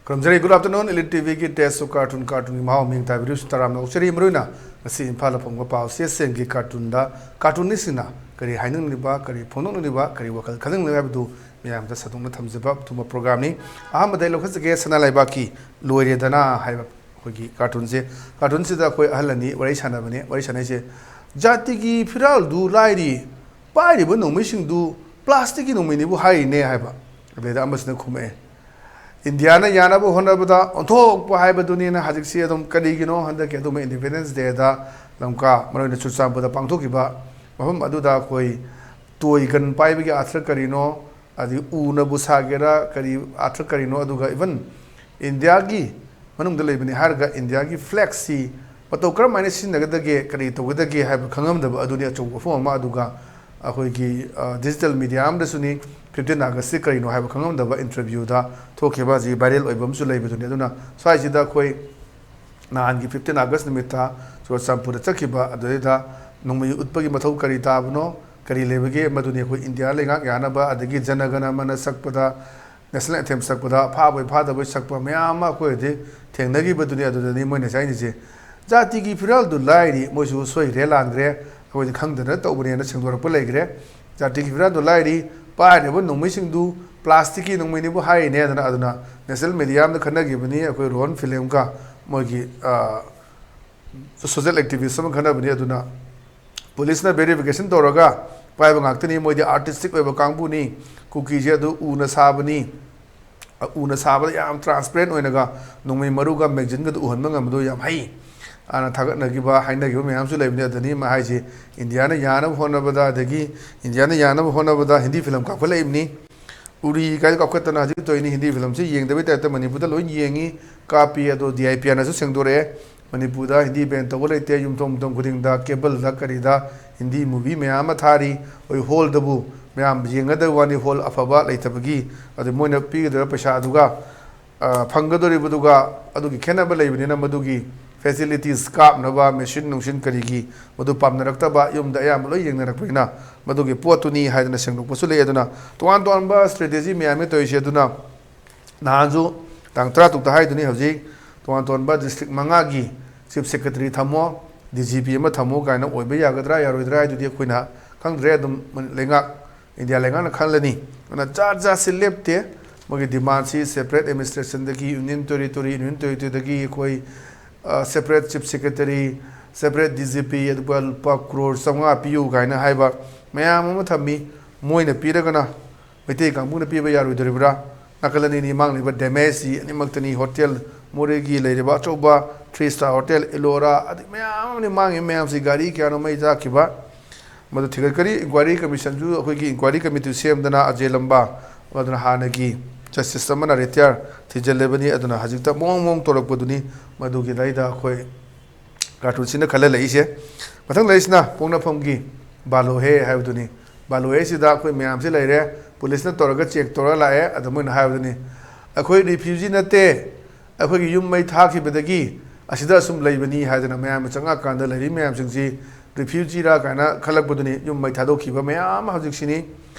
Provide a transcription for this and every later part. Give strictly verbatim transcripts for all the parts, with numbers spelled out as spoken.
ꯈꯨꯔꯨꯝꯖꯔꯤ꯫ Good afternoon, Elite T ꯚꯤꯒꯤ Taste of Cartoon, ꯀꯥꯔꯇꯨꯟꯒꯤ ꯃꯍꯥꯎ ꯃꯤꯡ ꯇꯥꯕꯤꯔꯤꯕꯁꯨ ꯇꯔꯥꯝꯅ ꯑꯣꯛꯆꯔꯤ꯫ ꯃꯔꯨꯑꯣꯏꯅ ꯉꯁꯤ ꯏꯝꯐꯥꯜꯗ ꯐꯣꯡꯕ ꯄꯥꯎ ꯆꯦꯁꯤꯡꯒꯤ ꯀꯥꯔꯇꯨꯟꯗ ꯀꯥꯔꯇꯨꯟꯅꯤꯁꯤꯡꯅ ꯀꯔꯤ ꯍꯥꯏꯅꯤꯡꯂꯤꯕ, ꯀꯔꯤ ꯐꯣꯡꯗꯣꯛꯅꯤꯡꯂꯤꯕ, ꯀꯔꯤ ꯋꯥꯈꯜ ꯈꯟꯅꯤꯡꯂꯤꯕ ꯍꯥꯏꯕꯗꯨ ꯃꯌꯥꯝꯗ ꯁꯟꯗꯣꯛꯅ ꯊꯝꯖꯕ ꯑꯗꯨꯒꯨꯝꯕ ꯄ꯭ꯔꯣꯒ꯭ꯔꯥꯝꯅꯤ꯫ ꯑꯍꯥꯟꯕꯗ ꯑꯩ ꯂꯧꯈꯠꯆꯒꯦ, ꯁꯅꯥ ꯂꯩꯕꯥꯛꯀꯤ ꯂꯣꯏꯔꯦꯗꯅ ꯍꯥꯏꯕ ꯑꯩꯈꯣꯏꯒꯤ ꯀꯥꯔꯇꯨꯟꯁꯦ꯫ ꯀꯥꯔꯇꯨꯟꯁꯤꯗ ꯑꯩꯈꯣꯏ ꯑꯍꯜ ꯑꯅꯤ ꯋꯥꯔꯤ ꯁꯥꯟꯅꯕꯅꯦ꯫ ꯋꯥꯔꯤ ꯁꯥꯟꯅꯩꯁꯦ, "ꯖꯥꯇꯤꯒꯤ ꯐꯤꯔꯥꯜꯗꯨ ꯂꯥꯏꯔꯤ, ꯄꯥꯏꯔꯤꯕ ꯅꯣꯡꯃꯩꯁꯤꯡꯗꯨ ꯄ꯭ꯂꯥꯁꯇꯤꯛꯀꯤ ꯅꯣꯡꯃꯩꯅꯤꯕꯨ ꯍꯥꯏꯔꯤꯅꯦ" ꯍꯥꯏꯕ꯫ ꯑꯗꯩꯗ ꯑꯃꯁꯤꯅ ꯈꯨꯝꯃꯛꯑꯦ, "ꯏꯟꯗꯤꯌꯥꯅ ꯌꯥꯅꯕ ꯍꯣꯠꯅꯕꯗ ꯑꯣꯟꯊꯣꯛꯄ ꯍꯥꯏꯕꯗꯨꯅꯤꯅ ꯍꯧꯖꯤꯛꯁꯤ ꯑꯗꯨꯝ ꯀꯔꯤꯒꯤꯅꯣ ꯍꯟꯗꯛꯀꯤ ꯑꯗꯨꯝꯕ Independence Dayꯗ ꯂꯝꯀꯥ, ꯃꯔꯨꯑꯣꯏꯅ ꯆꯨꯔꯆꯥꯟꯄꯨꯔꯗ ꯄꯥꯡꯊꯣꯛꯈꯤꯕ ꯃꯐꯝ ꯑꯗꯨꯗ ꯑꯩꯈꯣꯏ ꯇꯣꯏ ꯒꯟ ꯄꯥꯏꯕꯒꯤ ꯑꯥꯔꯊ ꯀꯔꯤꯅꯣ, ꯑꯗꯒꯤ ꯎꯅꯕꯨ ꯁꯥꯒꯦꯔꯥ ꯀꯔꯤ ꯑꯥꯔꯊ ꯀꯔꯤꯅꯣ, ꯑꯗꯨꯒ even ꯏꯟꯗꯤꯌꯥꯒꯤ ꯃꯅꯨꯡꯗ ꯂꯩꯕꯅꯤ ꯍꯥꯏꯔꯒ ꯏꯟꯗꯤꯌꯥꯒꯤ ꯐ꯭ꯂꯦꯛꯁꯤ ꯃꯇꯧ ꯀꯔꯝ ꯍꯥꯏꯅ ꯁꯤꯖꯤꯟꯅꯒꯗꯒꯦ, ꯀꯔꯤ ꯇꯧꯒꯗꯒꯦ ꯍꯥꯏꯕ ꯈꯪꯉꯝꯗꯕ ꯑꯗꯨꯅꯤ ꯑꯆꯧꯕ ꯋꯥꯐꯝ ꯑꯃ꯫ ꯑꯗꯨꯒ ꯑꯩꯈꯣꯏꯒꯤ, ꯑ, ꯗꯤꯖꯤꯇꯦꯜ ꯃꯤꯗꯤꯌꯥ ꯑꯃꯗꯁꯨꯅꯤ, fifteen Augustꯁꯤ ꯀꯔꯤꯅꯣ ꯍꯥꯏꯕ ꯈꯪꯉꯝꯗꯕ ꯏꯟꯇꯔꯚ꯭ꯌꯨꯗ ꯊꯣꯛꯈꯤꯕ ꯑꯁꯤ ꯚꯥꯏꯔꯦꯜ ꯑꯣꯏꯕ ꯑꯃꯁꯨ ꯂꯩꯕꯗꯨꯅꯤ꯫ ꯑꯗꯨꯅ ꯁ꯭ꯋꯥꯏꯁꯤꯗ ꯑꯩꯈꯣꯏ ꯅꯍꯥꯟꯒꯤ fifteen August ꯅꯨꯃꯤꯠꯇ ꯆꯨꯔꯆꯥꯟꯄꯨꯔꯗ ꯆꯠꯈꯤꯕ ꯑꯗꯨꯗꯩꯗ ꯅꯣꯡꯃꯩ ꯎꯠꯄꯒꯤ ꯃꯊꯧ ꯀꯔꯤ ꯇꯥꯕꯅꯣ, ꯀꯔꯤ ꯂꯩꯕꯒꯦ, ꯃꯗꯨꯅꯤ ꯑꯩꯈꯣꯏ ꯏꯟꯗꯤꯌꯥ ꯂꯩꯉꯥꯛ ꯌꯥꯅꯕ, ꯑꯗꯒꯤ ꯖꯅꯒꯅ ꯃꯅ ꯁꯛꯄꯗ, ꯅꯦꯁꯅꯦꯜ ꯑꯦꯟꯊꯦꯝ ꯁꯛꯄꯗ ꯐꯥꯕꯣꯏ ꯐꯥꯗꯕꯣꯏ ꯁꯛꯄ ꯃꯌꯥꯝ ꯑꯃ ꯑꯩꯈꯣꯏ ꯍꯧꯖꯤꯛ ꯊꯦꯡꯅꯈꯤꯕꯗꯨꯅꯤ꯫ ꯑꯗꯨꯗꯅꯤ ꯃꯣꯏꯅ ꯆꯥꯏꯅꯤꯁꯦ, "ꯖꯥꯇꯤꯒꯤ ꯐꯤꯔꯥꯜꯗꯨ ꯂꯥꯏꯔꯤ, ꯃꯣꯏꯁꯨ ꯁꯣꯏꯈ꯭ꯔꯦ ꯂꯥꯟꯈ꯭ꯔꯦ, ꯑꯩꯈꯣꯏꯗꯤ ꯈꯪꯗꯅ ꯇꯧꯕꯅꯦꯅ ꯁꯦꯡꯗꯣꯔꯛꯄ ꯂꯩꯈ꯭ꯔꯦ꯫ ꯖꯥꯇꯤꯒꯤ ꯐꯤꯔꯥꯜꯗꯨ ꯂꯥꯏꯔꯤ, ꯄꯥꯏꯔꯤꯕ ꯅꯣꯡꯃꯩꯁꯤꯡꯗꯨ ꯄ꯭ꯂꯥꯁꯇꯤꯛꯀꯤ ꯅꯣꯡꯃꯩꯅꯤꯕꯨ ꯍꯥꯏꯔꯤꯅꯦ" ꯑꯗꯨꯅ꯫ ꯑꯗꯨꯅ ꯅꯦꯁꯅꯦꯜ ꯃꯤꯗꯤꯌꯥ ꯑꯃꯗ ꯈꯟꯅꯈꯤꯕꯅꯤ, ꯑꯩꯈꯣꯏ ꯔꯣꯍꯟ ꯐꯤꯂꯝꯒ ꯃꯣꯏꯒꯤ, ꯑ, ꯁꯣꯁꯦꯜ ꯑꯦꯛꯇꯤꯚꯤꯁ ꯑꯃ ꯈꯟꯅꯕꯅꯤ꯫ ꯑꯗꯨꯅ ꯄꯨꯂꯤꯁꯅ ꯚꯦꯔꯤꯐꯤꯀꯦꯁꯟ ꯇꯧꯔꯒ ꯄꯥꯏꯕ ꯉꯥꯛꯇꯅꯤ, ꯃꯣꯏꯗꯤ ꯑꯥꯔꯇꯤꯁꯇꯤꯛ ꯑꯣꯏꯕ ꯀꯥꯡꯕꯨꯅꯤ, ꯀꯨꯀꯤꯁꯦ ꯑꯗꯨ ꯎꯅ ꯁꯥꯕꯅꯤ, ꯎꯅ ꯁꯥꯕꯗ ꯌꯥꯝ ꯇ꯭ꯔꯥꯟꯁꯄꯦꯔꯦꯟ ꯑꯣꯏꯅꯒ ꯅꯣꯡꯃꯩ ꯃꯔꯨꯒ ꯃꯦꯒꯖꯤꯟꯒꯗꯨ ꯎꯍꯟꯕ ꯉꯝꯕꯗꯣ ꯌꯥꯝ ꯍꯩ꯫ ꯑꯅ ꯊꯥꯒꯠꯅꯈꯤꯕ, ꯍꯥꯏꯅꯈꯤꯕ ꯃꯌꯥꯝꯁꯨ ꯂꯩꯕꯅꯤ꯫ ꯑꯗꯨꯅꯤ ꯃꯥ ꯍꯥꯏꯁꯤ, ꯏꯟꯗꯤꯌꯥꯅ ꯌꯥꯅꯕ ꯍꯣꯠꯅꯕꯗ, ꯑꯗꯒꯤ ꯏꯟꯗꯤꯌꯥꯅ ꯌꯥꯅꯕ ꯍꯣꯠꯅꯕꯗ ꯍꯤꯟꯗꯤ ꯐꯤꯂꯝ ꯀꯥꯞꯈꯠꯂꯛꯏꯕꯅꯤ꯫ ꯎꯔꯤ ꯀꯥꯏꯗ ꯀꯥꯞꯈꯠꯇꯅ ꯍꯧꯖꯤꯛ ꯇꯧꯔꯤꯅꯤ꯫ ꯍꯤꯟꯗꯤ ꯐꯤꯂꯝꯁꯤ ꯌꯦꯡꯗꯕꯩ ꯇꯥꯏꯞꯇ ꯃꯅꯤꯄꯨꯔꯗ ꯂꯣꯏ ꯌꯦꯡꯉꯤ, ꯀꯥꯞꯄꯤ꯫ ꯑꯗꯣ ꯗꯤ ꯑꯥꯏ ꯄꯤ ꯑꯥꯔꯅꯁꯨ ꯁꯦꯡꯗꯣꯔꯛꯑꯦ, ꯃꯅꯤꯄꯨꯔꯗ ꯍꯤꯟꯗꯤ ꯕꯦꯟ ꯇꯧꯕ ꯂꯩꯇꯦ, ꯌꯨꯝꯊꯣꯡ ꯌꯨꯝꯊꯣꯡ ꯈꯨꯗꯤꯡꯗ ꯀꯦꯕꯜꯗ ꯀꯔꯤꯗ ꯍꯤꯟꯗꯤ ꯃꯨꯚꯤ ꯃꯌꯥꯝ ꯑꯃ ꯊꯥꯔꯤ꯫ ꯑꯩꯈꯣꯏ ꯍꯣꯜꯗꯕꯨ ꯃꯌꯥꯝ ꯌꯦꯡꯒꯗꯕ ꯋꯥꯅꯤ, ꯍꯣꯜ ꯑꯐꯕ ꯂꯩꯇꯕꯒꯤ꯫ ꯑꯗꯨ ꯃꯣꯏꯅ ꯄꯤꯒꯗꯧꯔꯤꯕ ꯄꯩꯁꯥꯗꯨꯒ, ꯑ, ꯐꯪꯒꯗꯧꯔꯤꯕꯗꯨꯒ ꯑꯗꯨꯒꯤ ꯈꯦꯠꯅꯕ ꯂꯩꯕꯅꯤꯅ, ꯃꯗꯨꯒꯤ ꯐꯦꯁꯤꯂꯤꯇꯤꯁ, ꯀꯥꯞꯅꯕ ꯃꯦꯁꯤꯟ ꯅꯨꯡꯁꯤꯟ ꯀꯔꯤꯒꯤ ꯃꯗꯨ ꯄꯥꯝꯅꯔꯛꯇꯕ, ꯌꯨꯝꯗ ꯑꯌꯥꯝꯕ ꯂꯣꯏ ꯌꯦꯡꯅꯔꯛꯄꯅꯤꯅ ꯃꯗꯨꯒꯤ ꯄꯣꯠꯇꯨꯅꯤ ꯍꯥꯏꯗꯅ ꯁꯦꯡꯗꯣꯛꯄꯁꯨ ꯂꯩ꯫ ꯑꯗꯨꯅ ꯇꯣꯉꯥꯟ ꯇꯣꯉꯥꯟꯕ ꯁ꯭ꯇ꯭ꯔꯦꯇꯦꯖꯤ ꯃꯌꯥꯝ ꯑꯃ ꯇꯧꯔꯤꯁꯦ꯫ ꯑꯗꯨꯅ ꯅꯍꯥꯟꯁꯨ ꯇꯥꯡ ꯇꯔꯥꯇꯔꯨꯛꯇ ꯍꯥꯏꯗꯨꯅꯤ꯫ ꯍꯧꯖꯤꯛ ꯇꯣꯉꯥꯟ ꯇꯣꯉꯥꯟꯕ district ꯃꯉꯥꯒꯤ chief secretary ꯊꯝꯃꯣ, D G P ꯑꯃ ꯊꯝꯃꯣ ꯀꯥꯏꯅ ꯑꯣꯏꯕ ꯌꯥꯒꯗ꯭ꯔꯥ ꯌꯥꯔꯣꯏꯗ꯭ꯔꯥ ꯍꯥꯏꯗꯨꯗꯤ ꯑꯩꯈꯣꯏꯅ ꯈꯪꯗ꯭ꯔꯦ꯫ ꯑꯗꯨꯝ ꯂꯩꯉꯥꯛ, ꯏꯟꯗꯤꯌꯥ ꯂꯩꯉꯥꯛꯅ ꯈꯜꯂꯅꯤ꯫ ꯑꯗꯨꯅ ꯖꯥꯠ ꯖꯥꯠꯁꯤ ꯂꯦꯞꯇꯦ꯫ ꯃꯣꯏꯒꯤ demandꯁꯤ separate administrationꯗꯒꯤ, union territory, union territoryꯗꯒꯤ ꯑꯩꯈꯣꯏ, ꯑ, separate chief secretary, separate D GP, ꯑꯗꯨꯒ ꯂꯨꯄꯥ ꯀ꯭ꯔꯣꯔ ꯆꯥꯝꯃꯉꯥ ꯄꯤꯌꯨ ꯀꯥꯏꯅ ꯍꯥꯏꯕ ꯃꯌꯥꯝ ꯑꯃ ꯊꯝꯃꯤ꯫ ꯃꯣꯏꯅ ꯄꯤꯔꯒꯅ ꯃꯩꯇꯩ ꯀꯥꯡꯕꯨꯅ ꯄꯤꯕ ꯌꯥꯔꯣꯏꯗꯣꯔꯤꯕ꯭ꯔꯥ? ꯅꯥꯀꯜ ꯑꯅꯤꯅꯤ ꯃꯥꯡꯂꯤꯕ damageꯁꯤ ꯑꯅꯤꯃꯛꯇꯅꯤ꯫ ꯍꯣꯇꯦꯜ, ꯃꯣꯔꯦꯒꯤ ꯂꯩꯔꯤꯕ ꯑꯆꯧꯕ three star hotel, ꯏꯂꯣꯔꯥ, ꯑꯗꯩ ꯃꯌꯥꯝ ꯑꯃꯅꯤ ꯃꯥꯡꯉꯤ ꯃꯌꯥꯝꯁꯤ, ꯒꯥꯔꯤ ꯀꯌꯥꯅꯣ ꯃꯩ ꯆꯥꯛꯈꯤꯕ꯫ ꯃꯗꯨ ꯊꯤꯒꯠꯀꯅꯤ꯫ Inquiry Commissionꯁꯨ ꯑꯩꯈꯣꯏꯒꯤ inquiry committee ꯁꯦꯝꯗꯅ ꯑꯖꯦ ꯂꯝꯕꯥ, ꯑꯗꯨꯅ ꯍꯥꯟꯅꯒꯤ justice ꯑꯃꯅ retire ꯊꯤꯖꯤꯜꯂꯕꯅꯤ꯫ ꯑꯗꯨꯅ ꯍꯧꯖꯤꯛꯇ ꯃꯑꯣꯡ ꯃꯑꯣꯡ ꯇꯧꯔꯛꯄꯗꯨꯅꯤ꯫ ꯃꯗꯨꯒꯤꯗꯩꯗ ꯑꯩꯈꯣꯏ ꯀꯥꯔꯇꯨꯟꯁꯤꯅ ꯈꯜꯍꯜꯂꯛꯏꯁꯦ꯫ ꯃꯊꯪ ꯂꯩꯔꯤꯁꯤꯅ ꯄꯣꯛꯅꯐꯝꯒꯤ ꯕꯥꯂꯣꯍꯦ ꯍꯥꯏꯕꯗꯨꯅꯤ꯫ ꯕꯥꯂꯣꯍꯦꯁꯤꯗ ꯑꯩꯈꯣꯏ ꯃꯌꯥꯝꯁꯤ ꯂꯩꯔꯦ, ꯄꯨꯂꯤꯁꯅ ꯇꯧꯔꯒ check ꯇꯧꯔ ꯂꯥꯛꯑꯦ꯫ ꯑꯗ ꯃꯣꯏꯅ ꯍꯥꯏꯕꯗꯨꯅꯤ, "ꯑꯩꯈꯣꯏ refugee ꯅꯠꯇꯦ, ꯑꯩꯈꯣꯏꯒꯤ ꯌꯨꯝ ꯃꯩ ꯊꯥꯈꯤꯕꯗꯒꯤ ꯑꯁꯤꯗ ꯑꯁꯨꯝ ꯂꯩꯕꯅꯤ" ꯍꯥꯏꯗꯅ ꯃꯌꯥꯝꯅ ꯆꯪꯉꯛꯑꯀꯥꯟꯗ ꯂꯩꯔꯤ ꯃꯌꯥꯝꯁꯤꯡꯁꯤ refugeeꯔꯥ ꯀꯥꯏꯅ ꯈꯜꯂꯛꯄꯗꯨꯅꯤ꯫ ꯌꯨꯝ ꯃꯩ ꯊꯥꯗꯣꯛꯈꯤꯕ ꯃꯌꯥꯝ ꯑꯃ ꯍꯧꯖꯤꯛꯁꯤꯅꯤ꯫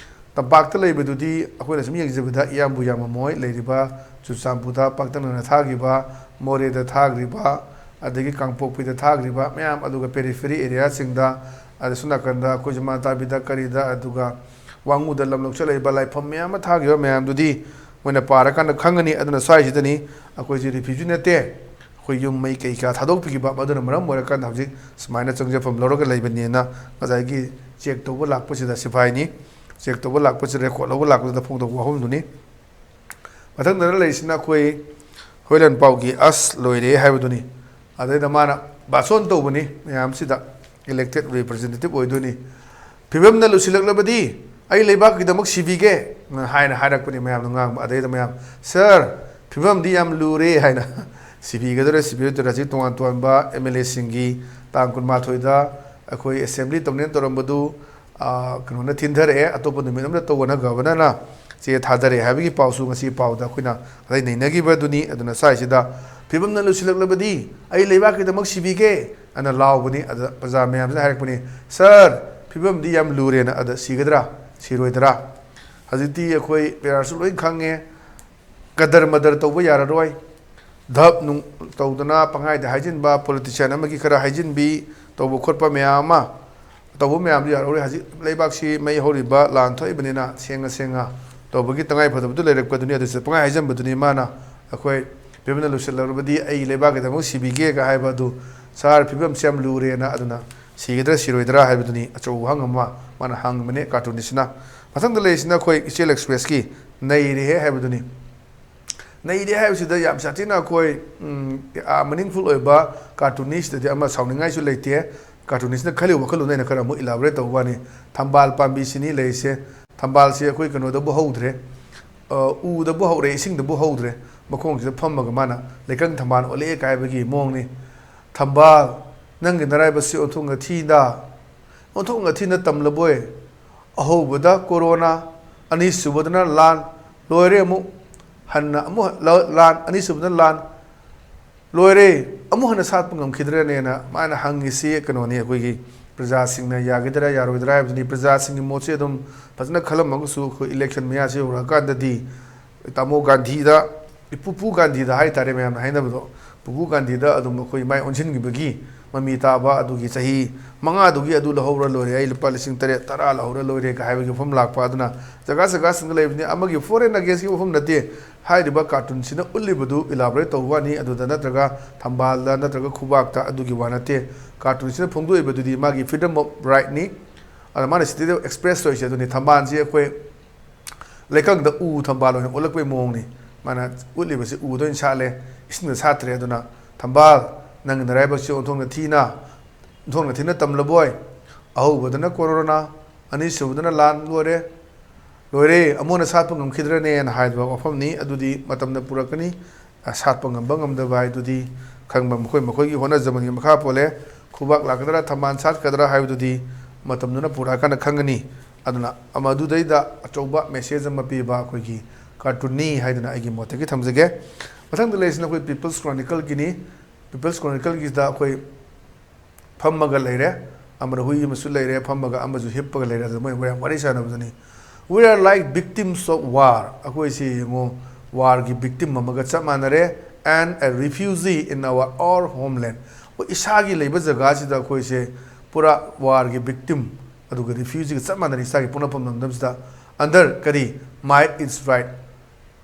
ꯇꯝꯄꯥꯛꯇ ꯂꯩꯕꯗꯨꯗꯤ ꯑꯩꯈꯣꯏꯅ ꯁꯨꯝ ꯌꯦꯡꯖꯕꯗ ꯏꯌꯥꯝꯕꯨ ꯌꯥꯝꯃꯝꯃꯣꯏ꯫ ꯂꯩꯔꯤꯕ ꯆꯨꯔꯆꯥꯟꯄꯨꯔꯗ ꯄꯥꯛꯇꯛꯅꯅ ꯊꯥꯈꯤꯕ, ꯃꯣꯔꯦꯗ ꯊꯥꯈ꯭ꯔꯤꯕ, ꯑꯗꯒꯤ ꯀꯥꯡꯄꯣꯛꯄꯤꯗ ꯊꯥꯈ꯭ꯔꯤꯕ ꯃꯌꯥꯝ, ꯑꯗꯨꯒ periphery areaꯁꯤꯡꯗ, ꯑꯗ ꯁꯣꯝ ꯅꯥꯀꯟꯗ ꯑꯩꯈꯣꯏ ꯖꯃꯥ ꯇꯥꯕꯤꯗ, ꯀꯔꯤꯗ, ꯑꯗꯨꯒ ꯋꯥꯡꯉꯨꯗ ꯂꯝꯂꯧ ꯆꯠꯂꯛꯏꯕ ꯂꯥꯏꯐꯝ ꯃꯌꯥꯝ ꯑꯃ ꯊꯥꯈꯤꯕ ꯃꯌꯥꯝꯗꯨꯗꯤ ꯃꯣꯏꯅ ꯄꯥꯔꯀꯥꯟꯗ ꯈꯪꯒꯅꯤ꯫ ꯑꯗꯨꯅ ꯁ꯭ꯋꯥꯏꯁꯤꯗꯅꯤ ꯑꯩꯈꯣꯏꯁꯤ refugee ꯅꯠꯇꯦ, ꯑꯩꯈꯣꯏ ꯌꯨꯝ ꯃꯩ ꯀꯩꯀꯥ ꯊꯥꯗꯣꯛꯄꯤꯈꯤꯕ, ꯃꯗꯨꯅ ꯃꯔꯝ ꯑꯣꯏꯔꯀꯥꯟꯗ ꯍꯧꯖꯤꯛ ꯁꯨꯃꯥꯏꯅ ꯆꯪꯖꯐꯝ ꯂꯧꯔꯒ ꯂꯩꯕꯅꯦꯅ ꯉꯁꯥꯏꯒꯤ check ꯇꯧꯕ ꯂꯥꯛꯄꯁꯤꯗ ꯁꯤꯐꯥꯏꯅꯤ, check ꯇꯧꯕ ꯂꯥꯛꯄꯁꯤ, record ꯂꯧꯕ ꯂꯥꯛꯄꯁꯤꯗ ꯐꯣꯡꯗꯣꯛꯄ ꯋꯥꯐꯝꯗꯨꯅꯤ꯫ ꯃꯊꯪꯗꯅ ꯂꯩꯔꯤꯁꯤꯅ ꯑꯩꯈꯣꯏ ꯍꯣꯏꯂꯟ ꯄꯥꯎꯒꯤ "ꯑꯁ ꯂꯣꯏꯔꯦ" ꯍꯥꯏꯕꯗꯨꯅꯤ꯫ ꯑꯗꯩꯗ ꯃꯥꯅ ꯚꯥꯁꯣꯟ ꯇꯧꯕꯅꯤ ꯃꯌꯥꯝꯁꯤꯗ, elected representative ꯑꯣꯏꯗꯣꯏꯅꯤ꯫ "ꯐꯤꯕꯝꯅ ꯂꯨꯁꯤꯜꯂꯛꯂꯕꯗꯤ ꯑꯩ ꯂꯩꯕꯥꯛꯀꯤꯗꯃꯛ ꯁꯤꯕꯤꯒꯦ" ꯍꯥꯏꯅ ꯍꯥꯏꯔꯛꯄꯅꯤ ꯃꯌꯥꯝꯅ ꯉꯥꯡꯕ꯫ ꯑꯗꯩꯗ ꯃꯌꯥꯝ, "Sir, ꯐꯤꯕꯝꯗꯤ ꯌꯥꯝ ꯂꯨꯔꯦ" ꯍꯥꯏꯅ, ꯁꯤꯕꯤꯒꯗꯧꯔꯦ ꯁꯤꯕꯤꯔꯣꯏꯗꯧꯔꯦ꯫ ꯍꯧꯖꯤꯛ ꯇꯣꯉꯥꯟ ꯇꯣꯉꯥꯟꯕ M L Aꯁꯤꯡꯒꯤ ꯇꯥꯡ ꯀꯨꯟꯃꯥꯊꯣꯏꯗ ꯑꯩꯈꯣꯏ assembly ꯇꯧꯅꯦꯅ ꯇꯧꯔꯝꯕꯗꯨ, ꯑ, ꯀꯩꯅꯣꯅ ꯊꯤꯟꯊꯔꯛꯑꯦ, ꯑꯇꯣꯞꯄ ꯅꯨꯃꯤꯠ ꯑꯃꯗ ꯇꯧꯕꯅ Governorꯅ ꯆꯦ ꯊꯥꯗꯔꯦ ꯍꯥꯏꯕꯒꯤ ꯄꯥꯎꯁꯨ ꯉꯁꯤ ꯄꯥꯎꯗ ꯑꯩꯈꯣꯏꯅ ꯉꯁꯥꯏ ꯅꯩꯅꯈꯤꯕꯗꯨꯅꯤ꯫ ꯑꯗꯨꯅ ꯁ꯭ꯋꯥꯏꯁꯤꯗ "ꯐꯤꯕꯝꯅ ꯂꯨꯁꯤꯜꯂꯛꯂꯕꯗꯤ ꯑꯩ ꯂꯩꯕꯥꯛꯀꯤꯗꯃꯛ ꯁꯤꯕꯤꯒꯦ" ꯑꯅ ꯂꯥꯎꯕꯅꯤ꯫ ꯑꯗ ꯄ꯭ꯔꯖꯥ ꯃꯌꯥꯝꯁꯤꯅ ꯍꯥꯏꯔꯛꯄꯅꯤ, "Sir, ꯐꯤꯕꯝꯗꯤ ꯌꯥꯝ ꯂꯨꯔꯦꯅ, ꯑꯗ ꯁꯤꯒꯗ꯭ꯔꯥ ꯁꯤꯔꯣꯏꯗ꯭ꯔꯥ?" ꯍꯧꯖꯤꯛꯇꯤ ꯑꯩꯈꯣꯏ ꯄꯦꯔꯥꯁꯨ ꯂꯣꯏ ꯈꯪꯉꯦ꯫ ꯀꯗꯔ ꯃꯗꯔ ꯇꯧꯕ ꯌꯥꯔꯔꯣꯏ꯫ ꯙꯞ ꯅꯨꯡ ꯇꯧꯗꯅ ꯄꯪꯍꯥꯏꯗ ꯍꯥꯏꯖꯤꯟꯕ, ꯄꯣꯂꯤꯇꯤꯁꯤꯌꯥꯟ ꯑꯃꯒꯤ ꯈꯔ ꯍꯥꯏꯖꯤꯟꯕꯤ ꯇꯧꯕ ꯈꯣꯠꯄ ꯃꯌꯥꯝ ꯑꯃ ꯇꯧꯕ ꯃꯌꯥꯝꯗꯨ ꯌꯥꯔꯔꯣꯏ꯫ ꯍꯧꯖꯤꯛ ꯂꯩꯕꯥꯛꯁꯤ ꯃꯩ ꯍꯧꯔꯤꯕ ꯂꯥꯟ ꯊꯣꯛꯏꯕꯅꯤꯅ ꯁꯦꯡꯉ ꯁꯦꯡꯉ ꯇꯧꯕꯒꯤ ꯇꯉꯥꯏ ꯐꯗꯕꯗꯨ ꯂꯩꯔꯛꯄꯗꯨꯅꯤ꯫ ꯑꯗꯨꯁꯨ ꯄꯪꯍꯥꯏ ꯍꯥꯏꯖꯟꯕꯗꯨꯅꯤ꯫ ꯃꯥꯅ ꯑꯩꯈꯣꯏ ꯐꯤꯕꯝꯅ ꯂꯨꯁꯤꯜꯂꯛꯂꯕꯗꯤ ꯑꯩ ꯂꯩꯕꯥꯛꯀꯤꯗꯃꯛ ꯁꯤꯕꯤꯒꯦꯒ ꯍꯥꯏꯕ ꯑꯗꯨ, "ꯁꯥꯔ, ꯐꯤꯕꯝꯁꯤ ꯌꯥꯝ ꯂꯨꯔꯦꯅ, ꯑꯗꯨꯅ ꯁꯤꯒꯗ꯭ꯔꯥ ꯁꯤꯔꯣꯏꯗ꯭ꯔꯥ?" ꯍꯥꯏꯕꯗꯨꯅꯤ ꯑꯆꯧꯕ ꯋꯥꯍꯪ ꯑꯃ ꯃꯥꯅ ꯍꯪꯕꯅꯦ ꯀꯥꯔꯇꯨꯅꯤꯁꯅ꯫ ꯃꯊꯪꯗ ꯂꯩꯔꯤꯁꯤꯅ ꯑꯩꯈꯣꯏ ꯏꯆꯦꯜ ꯑꯦꯛꯁꯄ꯭ꯔꯦꯁꯀꯤ "ꯅꯩꯔꯦꯍꯦ" ꯍꯥꯏꯕꯗꯨꯅꯤ꯫ ꯅꯩꯔꯦ ꯍꯥꯏꯕꯁꯤꯗ ꯌꯥꯝ ꯁꯥꯊꯤꯅ ꯑꯩꯈꯣꯏ, ꯎꯝ, ꯑ, meaningful ꯑꯣꯏꯕ ꯀꯥꯔꯇꯨꯅꯤꯁꯇꯗꯤ ꯑꯃ ꯁꯥꯎꯅꯤꯡꯉꯥꯏꯁꯨ ꯂꯩꯇꯦ꯫ ꯀꯥꯔꯇꯨꯅꯤꯁꯅ ꯈꯜꯂꯤꯕ ꯋꯥꯈꯜꯂꯣꯟꯗꯣ ꯑꯩꯅ ꯈꯔ ꯑꯃꯨꯛ elaborate ꯇꯧꯕ ꯋꯥꯅꯤ꯫ ꯊꯝꯕꯥꯜ ꯄꯥꯝꯕꯤꯁꯤꯅꯤ ꯂꯩꯔꯤꯁꯦ꯫ ꯊꯝꯕꯥꯜꯁꯤ ꯑꯩꯈꯣꯏ ꯀꯩꯅꯣꯗꯕꯨ ꯍꯧꯗ꯭ꯔꯦ, ꯑ, ꯎꯗꯕꯨ ꯍꯧꯔꯦ, ꯏꯁꯤꯡꯗꯕꯨ ꯍꯧꯗ꯭ꯔꯦ꯫ ꯃꯈꯣꯡꯁꯤꯗ ꯐꯝꯃꯒ ꯃꯥꯅ ꯂꯩꯀꯪ ꯊꯝꯕꯥꯜ ꯑꯣꯜꯂꯛꯑꯦ ꯀꯥꯏꯕꯒꯤ ꯃꯑꯣꯡꯅꯤ꯫ "ꯊꯝꯕꯥꯜ, ꯅꯪꯒꯤ ꯅꯔꯥꯏꯕꯛꯁꯤ ꯑꯣꯟꯊꯣꯛꯅ ꯊꯤꯗ, ꯑꯣꯟꯊꯣꯛꯅ ꯊꯤꯅ ꯇꯝꯂꯕꯣꯏ꯫ ꯑꯍꯧꯕꯗ ꯀꯣꯔꯣꯅꯥ, ꯑꯅꯤꯁꯨꯕꯗꯅ ꯂꯥꯟ, ꯂꯣꯏꯔꯦ ꯑꯃꯨꯛ ꯍꯟꯅ ꯑꯃꯨꯛ ꯂ-, ꯂꯥꯟ, ꯑꯅꯤꯁꯨꯕꯗꯅ ꯂꯥꯟ, ꯂꯣꯏꯔꯦ, ꯑꯃꯨꯛ ꯍꯟꯅ ꯁꯥꯠꯄ ꯉꯝꯈꯤꯗ꯭ꯔꯅꯦꯅ" ꯃꯥꯅ ꯍꯪꯉꯤꯁꯤ ꯀꯩꯅꯣꯅꯤ, ꯑꯩꯈꯣꯏꯒꯤ ꯄ꯭ꯔꯖꯥꯁꯤꯡꯅ ꯌꯥꯒꯗ꯭ꯔꯥ ꯌꯥꯔꯣꯏꯗ꯭ꯔꯥ ꯍꯥꯏꯕꯗꯨꯅꯤ꯫ ꯄ꯭ꯔꯖꯥꯁꯤꯡꯒꯤ ꯃꯣꯠꯁꯦ ꯑꯗꯨꯝ ꯐꯖꯅ ꯈꯜꯂꯝꯃꯒꯁꯨ, ꯑꯩꯈꯣꯏ ꯏꯂꯦꯛꯁꯟ ꯃꯌꯥꯁꯤ ꯌꯧꯔꯛꯑꯀꯥꯟꯗꯗꯤ ꯇꯥꯃꯣ ꯒꯥꯟꯙꯤꯗ, ꯏꯄꯨꯄꯨ ꯒꯥꯟꯙꯤꯗ ꯍꯥꯏꯇꯥꯔꯦ, ꯃꯌꯥꯝꯅ ꯍꯥꯏꯅꯕꯗꯣ, ꯄꯨꯄꯨ ꯒꯥꯟꯙꯤꯗ ꯑꯗꯨꯝ ꯑꯩꯈꯣꯏ ꯃꯥꯏ ꯑꯣꯟꯁꯤꯟꯈꯤꯕꯒꯤ ꯃꯃꯤ ꯇꯥꯕ, ꯑꯗꯨꯒꯤ ꯆꯍꯤ ꯃꯉꯥꯗꯨꯒꯤ ꯑꯗꯨ ꯂꯧꯍꯧꯔ ꯂꯣꯏꯔꯦ, ꯑꯩ ꯂꯨꯄꯥ ꯂꯤꯁꯤꯡ ꯇꯔꯦꯠ, ꯇꯔꯥ ꯂꯧꯍꯧꯔ ꯂꯣꯏꯔꯦꯒ ꯍꯥꯏꯕꯒꯤ ꯋꯥꯐꯝ ꯂꯥꯛꯄ꯫ ꯑꯗꯨꯅ ꯖꯒꯥ ꯖꯒꯥꯁꯤꯡꯗ ꯂꯩꯕꯅꯤ, ꯑꯃꯒꯤ for and against ꯀꯤ ꯋꯥꯐꯝ ꯅꯠꯇꯦ꯫ ꯍꯥꯏꯔꯤꯕ ꯀꯥꯔꯇꯨꯟꯁꯤꯅ ꯎꯠꯂꯤꯕꯗꯨ elaborate ꯇꯧꯕ ꯋꯥꯅꯤ, ꯑꯗꯨꯗ ꯅꯠꯇ꯭ꯔꯒ ꯊꯝꯕꯥꯜꯗ ꯅꯠꯇ꯭ꯔꯒ ꯈꯨꯕꯥꯛꯇ ꯑꯗꯨꯒꯤ ꯋꯥ ꯅꯠꯇꯦ꯫ ꯀꯥꯔꯇꯨꯟꯁꯤꯅ ꯐꯣꯡꯗꯣꯛꯏꯕꯗꯨꯗꯤ ꯃꯥꯒꯤ freedom of right ꯅꯤ꯫ ꯑꯗ ꯃꯥꯅ ꯁꯤꯗꯩꯗ express ꯇꯧꯔꯤꯁꯦ ꯑꯗꯨꯅꯤ, ꯊꯝꯕꯥꯜꯁꯤ ꯑꯩꯈꯣꯏ ꯂꯩꯀꯪꯗ ꯎ ꯊꯝꯕꯥꯜ ꯑꯣꯏꯅ ꯑꯣꯜꯂꯛꯄꯩ ꯃꯑꯣꯡꯅꯤ꯫ ꯃꯥꯅ ꯎꯠꯂꯤꯕꯁꯤ ꯎꯗ ꯑꯣꯏꯅ ꯁꯥꯠꯂꯦ, ꯏꯁꯤꯡꯗ ꯁꯥꯠꯇ꯭ꯔꯦ꯫ ꯑꯗꯨꯅ "ꯊꯝꯕꯥꯜ, ꯅꯪꯒꯤ ꯅꯔꯥꯏꯕꯛꯁꯤ ꯑꯣꯟꯊꯣꯛꯅ ꯊꯤꯅ, ꯑꯣꯟꯊꯣꯛꯅ ꯊꯤꯅ ꯇꯝꯂꯕꯣꯏ꯫ ꯑꯍꯧꯕꯗꯅ ꯀꯣꯔꯣꯅꯥ, ꯑꯅꯤꯁꯨꯕꯗꯅ ꯂꯥꯟ, ꯂꯣꯏꯔꯦ, ꯂꯣꯏꯔꯦ, ꯑꯃꯨꯛ ꯍꯟꯅ ꯁꯥꯠꯄ ꯉꯝꯈꯤꯗ꯭ꯔꯅꯦꯅ" ꯍꯥꯏꯕ ꯋꯥꯐꯝꯅꯤ꯫ ꯑꯗꯨꯗꯤ ꯃꯇꯝꯅ ꯄꯨꯔꯛꯀꯅꯤ꯫ ꯁꯥꯠꯄ ꯉꯝꯕ ꯉꯝꯗꯕ ꯍꯥꯏꯗꯨꯗꯤ ꯈꯪꯕ ꯃꯈꯣꯏ ꯃꯈꯣꯏꯒꯤ ꯍꯣꯠꯅꯖꯃꯟꯒꯤ ꯃꯈꯥ ꯄꯣꯜꯂꯦ꯫ ꯈꯨꯕꯥꯛ ꯂꯥꯛꯀꯗ꯭ꯔꯥ, ꯊꯝꯕꯥꯜ ꯁꯥꯠꯀꯗ꯭ꯔꯥ ꯍꯥꯏꯕꯗꯨꯗꯤ ꯃꯇꯝꯗꯨꯅ ꯄꯨꯔꯛꯑꯀꯥꯟꯗ ꯈꯪꯒꯅꯤ꯫ ꯑꯗꯨꯅ ꯃꯗꯨꯗꯩꯗ ꯑꯆꯧꯕ message ꯑꯃ ꯄꯤꯕ ꯑꯩꯈꯣꯏꯒꯤ ꯀꯥꯔꯇꯨꯟꯅꯤ ꯍꯥꯏꯗꯨꯅ ꯑꯩꯒꯤ ꯃꯣꯠꯇꯒꯤ ꯊꯝꯖꯒꯦ꯫ ꯃꯊꯪꯗ ꯂꯩꯔꯤꯁꯤꯅ ꯑꯩꯈꯣꯏ People's Chronicleꯒꯤꯅꯤ꯫ People's Chronicleꯒꯤꯁꯤꯗ ꯑꯩꯈꯣꯏ ꯐꯝꯃꯒ ꯂꯩꯔꯦ, ꯑꯃꯅ ꯍꯨꯏ ꯑꯃꯁꯨ ꯂꯩꯔꯦ, ꯐꯝꯃꯒ ꯑꯃꯁꯨ ꯍꯤꯞꯄꯒ ꯂꯩꯔꯦ꯫ ꯑꯗꯨ ꯃꯣꯏ ꯋꯥꯔꯤ ꯁꯥꯟꯅꯕꯗꯨꯅꯤ꯫ "We are like victims of war." ꯑꯩꯈꯣꯏꯁꯤ ꯌꯦꯡꯉꯣ, ꯋꯥꯔꯒꯤ ꯕꯤꯛꯇꯤꯝ ꯑꯃꯒ ꯆꯞ ꯃꯥꯟꯅꯔꯦ, and a refugee in our own homeland. ꯑꯩꯈꯣꯏ ꯏꯁꯥꯒꯤ ꯂꯩꯕ ꯖꯒꯥꯁꯤꯗ ꯑꯩꯈꯣꯏꯁꯦ ꯄꯨꯔꯥ ꯋꯥꯔꯒꯤ ꯕꯤꯛꯇꯤꯝ ꯑꯗꯨꯒ ꯔꯤꯐ꯭ꯌꯨꯖꯤꯒ ꯆꯞ ꯃꯥꯟꯅꯔꯦ ꯏꯁꯥꯒꯤ ꯄꯣꯛꯅꯐꯝ ꯂꯝꯗꯝꯁꯤꯗ꯫ Under ꯀꯔꯤ? Might is right.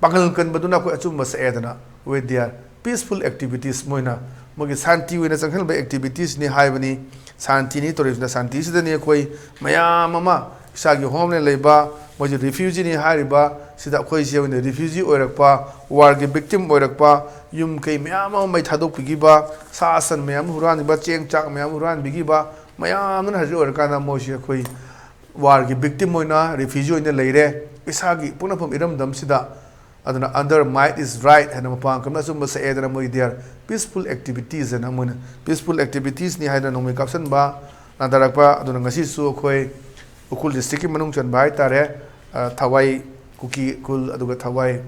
ꯄꯥꯡꯒꯜ ꯀꯟꯕꯗꯨꯅ ꯑꯩꯈꯣꯏ ꯑꯆꯨꯝꯕ ꯁꯛꯑꯦꯗꯅ, with their peaceful activities, ꯃꯣꯏꯅ ꯃꯣꯏꯒꯤ ꯁꯥꯟꯇꯤ ꯑꯣꯏꯅ ꯆꯪꯁꯤꯟꯕ ꯑꯦꯛꯇꯤꯚꯤꯇꯤꯁꯅꯤ ꯍꯥꯏꯕꯅꯤ꯫ ꯁꯥꯟꯇꯤꯅꯤ ꯇꯧꯔꯤꯁꯤꯅ, ꯁꯥꯟꯇꯤꯁꯤꯗꯅꯤ ꯑꯩꯈꯣꯏ ꯃꯌꯥꯝ ꯑꯃ ꯏꯁꯥꯒꯤ ꯍꯣꯝꯂꯦꯟ ꯂꯩꯕ, ꯃꯣꯏꯁꯦ ꯔꯤꯐ꯭ꯌꯨꯖꯤꯅꯤ ꯍꯥꯏꯔꯤꯕ, ꯁꯤꯗ ꯑꯩꯈꯣꯏꯁꯦ ꯑꯣꯏꯅ ꯔꯤꯐ꯭ꯌꯨꯖꯤ ꯑꯣꯏꯔꯛꯄ, ꯋꯥꯔꯒꯤ ꯕꯤꯛꯇꯤꯝ ꯑꯣꯏꯔꯛꯄ, ꯌꯨꯝ ꯀꯩ ꯃꯌꯥꯝ ꯑꯃ ꯃꯩ ꯊꯥꯗꯣꯛꯄꯤꯈꯤꯕ, ꯁꯥ ꯁꯟ ꯃꯌꯥꯝ ꯑꯃ ꯍꯨꯔꯥꯟꯈꯤꯕ, ꯆꯦꯡ ꯆꯥꯛ ꯃꯌꯥꯝ ꯑꯃ ꯍꯨꯔꯥꯟꯕꯤꯈꯤꯕ, ꯃꯌꯥꯝ ꯑꯃꯅ ꯍꯧꯖꯤꯛ ꯑꯣꯏꯔꯀꯥꯟꯗ ꯃꯣꯏꯁꯦ ꯑꯩꯈꯣꯏ ꯋꯥꯔꯒꯤ ꯕꯤꯛꯇꯤꯝ ꯑꯣꯏꯅ, ꯔꯤꯐ꯭ꯌꯨꯖꯤ ꯑꯣꯏꯅ ꯂꯩꯔꯦ ꯏꯁꯥꯒꯤ ꯄꯣꯛꯅꯐꯝ ꯏꯔꯝꯗꯝꯁꯤꯗ꯫ ꯑꯗꯨꯅ under might is right ꯍꯥꯏꯅ ꯃꯄꯥꯡꯒꯜꯅ ꯑꯆꯨꯝꯕ ꯁꯛꯑꯦꯗꯅ, ꯃꯣꯏ their peaceful activities ꯍꯥꯏꯅ ꯃꯣꯏꯅ peaceful activitiesꯅꯤ ꯍꯥꯏꯗꯅ ꯅꯣꯡꯃꯩ ꯀꯥꯞꯁꯤꯟꯕ, ꯅꯥꯟꯊꯔꯛꯄ꯫ ꯑꯗꯨꯅ ꯉꯁꯤꯁꯨ ꯑꯩꯈꯣꯏ ꯎꯈ꯭ꯔꯨꯜ districtꯀꯤ ꯃꯅꯨꯡ ꯆꯟꯕ ꯍꯥꯏꯇꯥꯔꯦ, ꯑ, ꯊꯋꯥꯏ ꯀꯨꯀꯤ ꯈꯨꯜ, ꯑꯗꯨꯒ ꯊꯋꯥꯏ,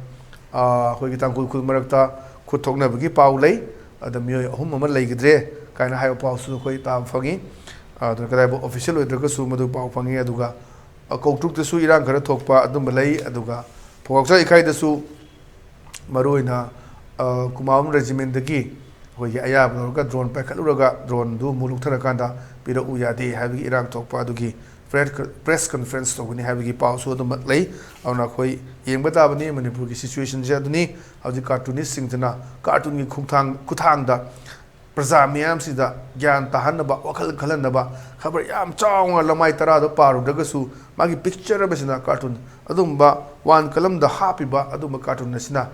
ꯑ, ꯑꯩꯈꯣꯏꯒꯤ ꯇꯥꯡꯈꯨꯜ ꯈꯨꯜ ꯃꯔꯛꯇ ꯈꯨꯠ ꯊꯣꯛꯅꯕꯒꯤ ꯄꯥꯎ ꯂꯩ꯫ ꯑꯗ ꯃꯤꯑꯣꯏ ꯑꯍꯨꯝ ꯑꯃ ꯂꯩꯈꯤꯗ꯭ꯔꯦ ꯀꯥꯏꯅ ꯍꯥꯏꯕ ꯄꯥꯎꯁꯨ ꯑꯩꯈꯣꯏ ꯇꯥꯕ ꯐꯪꯉꯤ꯫ ꯑ, ꯑꯗꯨꯅ ꯀꯗꯥꯏꯐꯥꯎ official ꯑꯣꯏꯗ꯭ꯔꯒꯁꯨ ꯃꯗꯨ ꯄꯥꯎ ꯐꯪꯉꯤ꯫ ꯑꯗꯨꯒ, ꯑ, ꯀꯧꯇ꯭ꯔꯨꯛꯇꯁꯨ ꯏꯔꯥꯡ ꯈꯔ ꯊꯣꯛꯄ ꯑꯗꯨꯝꯕ ꯂꯩ꯫ ꯑꯗꯨꯒ ꯐꯧꯕꯥꯛꯆꯥꯎ ꯏꯀꯥꯏꯗꯁꯨ ꯃꯔꯨꯑꯣꯏꯅ, ꯑ, ꯀꯨꯃꯥꯝ regimentꯗꯒꯤ ꯑꯩꯈꯣꯏꯒꯤ ꯑꯌꯥꯕ ꯂꯧꯔꯒ drone ꯄꯥꯏꯈꯠꯂꯨꯔꯒ droneꯗꯨ ꯑꯃꯨꯛ ꯂꯧꯊꯔꯀꯥꯟꯗ ꯄꯤꯔꯛꯎ ꯌꯥꯗꯦ ꯍꯥꯏꯕꯒꯤ ꯏꯔꯥꯡ ꯊꯣꯛꯄ ꯑꯗꯨꯒꯤ press, press conference ꯇꯧꯒꯅꯤ ꯍꯥꯏꯕꯒꯤ ꯄꯥꯎꯁꯨ ꯑꯗꯨꯃꯛ ꯂꯩ꯫ ꯑꯗꯨꯅ ꯑꯩꯈꯣꯏ ꯌꯦꯡꯕ ꯇꯥꯕꯅꯤ ꯃꯅꯤꯄꯨꯔꯒꯤ situationꯁꯦ ꯑꯗꯨꯅꯤ꯫ ꯍꯧꯖꯤꯛ cartoonistꯁꯤꯡꯁꯤꯅ cartoonꯒꯤ ꯈꯣꯡꯊꯥꯡ, ꯈꯨꯠꯊꯥꯡꯗ ꯄ꯭ꯔꯖꯥ ꯃꯤꯌꯥꯝꯁꯤꯗ ꯒ꯭ꯌꯥꯟ ꯇꯥꯍꯟꯅꯕ, ꯋꯥꯈꯜ ꯈꯜꯍꯟꯅꯕ, ꯈꯕꯔ ꯌꯥꯝ ꯆꯥꯎꯅ ꯂꯃꯥꯏ ꯇꯔꯥꯗ ꯄꯥꯔꯨꯗ꯭ꯔꯒꯁꯨ ꯃꯥꯒꯤ picture ꯑꯃꯁꯤꯅ cartoon ꯑꯗꯨꯒꯨꯝꯕ ꯋꯥꯟ ꯀꯂꯝꯗ ꯍꯥꯞꯄꯤꯕ ꯑꯗꯨꯒꯨꯝꯕ cartoon ꯑꯁꯤꯅ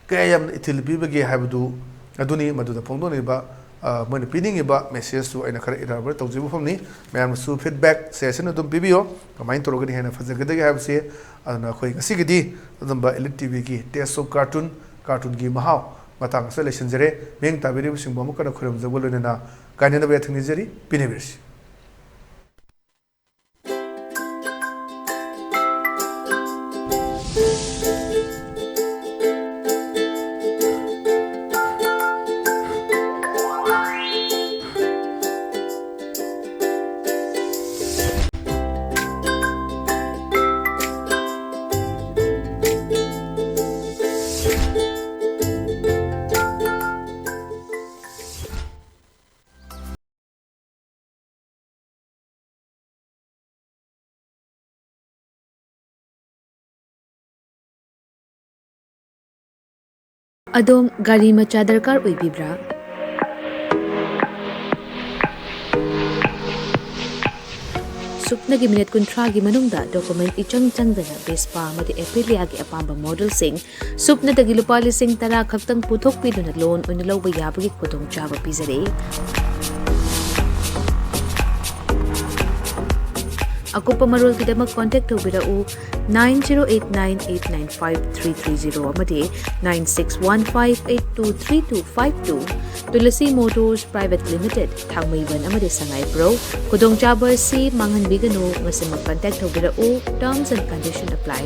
ꯀꯌꯥ ꯌꯥꯝꯅ ꯏꯊꯤꯜ ꯄꯤꯕꯒꯦ ꯍꯥꯏꯕꯗꯨ ꯑꯗꯨꯅꯤ ꯃꯗꯨꯗ ꯐꯣꯡꯗꯣꯛꯂꯤꯕ, ꯑ, ꯃꯣꯏꯅ ꯄꯤꯅꯤꯡꯉꯤꯕ messageꯇꯨ ꯑꯩꯅ ꯈꯔ elaborate ꯇꯧꯖꯕ ꯃꯐꯝꯅꯤ꯫ ꯃꯌꯥꯝꯅꯁꯨ feedback suggestion ꯑꯗꯨꯝ ꯄꯤꯕꯤꯌꯣ, ꯀꯃꯥꯏꯅ ꯇꯧꯔꯒꯗꯤ ꯍꯦꯟꯅ ꯐꯖꯒꯗꯒꯦ ꯍꯥꯏꯕꯁꯦ꯫ ꯑꯗꯨꯅ ꯑꯩꯈꯣꯏ ꯉꯁꯤꯒꯤꯗꯤ ꯑꯗꯨꯝꯕ Elite TVꯒꯤ Taste of Cartoon, cartoonꯒꯤ ꯃꯍꯥꯎ ꯃꯇꯥꯡ ꯑꯁꯤꯗ ꯂꯣꯏꯁꯤꯟꯖꯔꯦ꯫ ꯃꯤꯠꯌꯦꯡ ꯇꯥꯕꯤꯔꯤꯕꯁꯤꯡꯕꯨ ꯑꯃꯨꯛ ꯍꯟꯅ ꯈꯨꯔꯨꯝꯖꯕ ꯂꯣꯏꯅꯅ ꯀꯥꯏꯅꯅꯕ ꯌꯥꯊꯪ ꯅꯤꯖꯔꯤ꯫ ꯄꯤꯅꯕꯤꯔꯁꯤ꯫ ꯑꯗꯣꯝ ꯒꯥꯔꯤ ꯃꯆꯥ ꯗꯔꯀꯥꯔ ꯑꯣꯏꯕꯤꯕ꯭ꯔꯥ? ꯁꯨꯞꯅꯒꯤ ꯃꯤꯅꯤꯠ ꯀꯨꯟꯊ꯭ꯔꯥꯒꯤ ꯃꯅꯨꯡꯗ ꯗꯣꯀꯨꯃꯦꯟ ꯏꯆꯪ ꯆꯪꯗꯅ ꯚꯦꯁꯄꯥ ꯑꯃꯗꯤ ꯑꯦꯄꯤꯂꯤꯌꯥꯒꯤ ꯑꯄꯥꯝꯕ ꯃꯣꯗꯦꯜꯁꯤꯡ ꯁꯨꯞꯅꯗꯒꯤ ꯂꯨꯄꯥ ꯂꯤꯁꯤꯡ ꯇꯔꯥ ꯈꯛꯇꯪ ꯄꯨꯊꯣꯛꯄꯤꯗꯨꯅ ꯂꯣꯟ ꯑꯣꯏꯅ ꯂꯧꯕ ꯌꯥꯕꯒꯤ ꯈꯨꯗꯣꯡꯆꯥꯕ ꯄꯤꯖꯔꯤ꯫ ꯑꯀꯨꯞꯄ ꯃꯔꯣꯜꯒꯤꯗꯃꯛ ꯀꯣꯟꯇꯦꯛ ꯇꯧꯕꯤꯔꯛꯎ, nine zero eight nine eight nine five three three zero ꯑꯃꯗꯤ nine six one five eight two three two five two꯫ Tulsi motors private limited, Thangmeiband ꯑꯃꯗꯤ ꯁꯉꯥꯏꯄ꯭ꯔꯧ꯫ ꯈꯨꯗꯣꯡꯆꯥꯕ ꯑꯁꯤ ꯃꯥꯡꯍꯟꯕꯤꯒꯅꯨ, ꯉꯁꯤꯃꯛ ꯀꯟꯇꯦꯛ ꯇꯧꯕꯤꯔꯛꯎ꯫ Terms and condition apply꯫